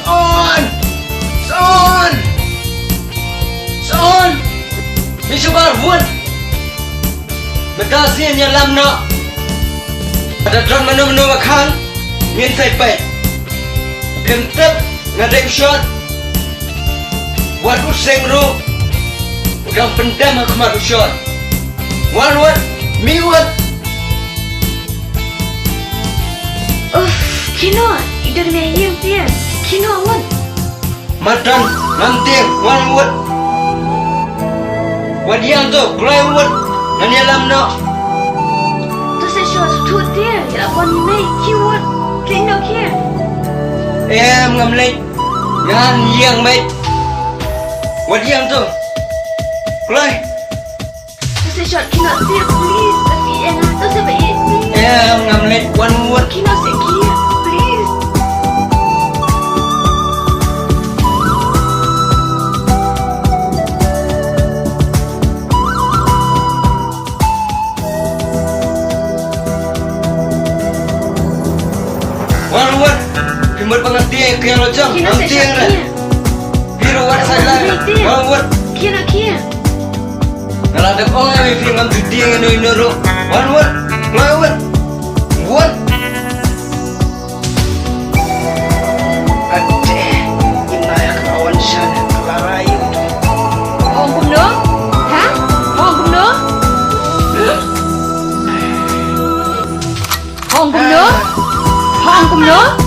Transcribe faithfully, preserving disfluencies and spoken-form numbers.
Son! Son! Son! Mi shubar wut! Mynta sien ïalam noh. Lada don mano mano ba khang, ngin sa ïa peit. Kynthep nga dei u shot. Wat u seng ruh u dang pyndem ha khmat u shot. Wan wut, mih wut. Uff, kino, i don me ïing pia. Kino wut. Matan, ngam tieng, wan wut. Wat ïang to, kloi wut. Ngan ïalam noh. To sa shu thut tieng, ïa la pon i mei, ki wut. Kino kia. Em, ngam leit. Ngan ïeng mei. Wat ïang to. Kloi. To sa shot kino sih, please. Tapi eh na to sa ba eh, please. Em, ngam leit wan wut. Kino sih kia, please. Wan wut. Phi mut ba nga tieng, ka ïa la jong. Kino ngam sih tieng shot re. Kia. Phi ruh wat sa la. Wan wut. Kino kia. Nga la dep ong ïa phi ngam ju tieng ïano ïano ruh. Wan wut. Kloi wut. Wut. Ade, ina ïa ka wan shan ka la rai. Hong kumno? Ha? Hong kumno? Hong kumno? Hong kumno?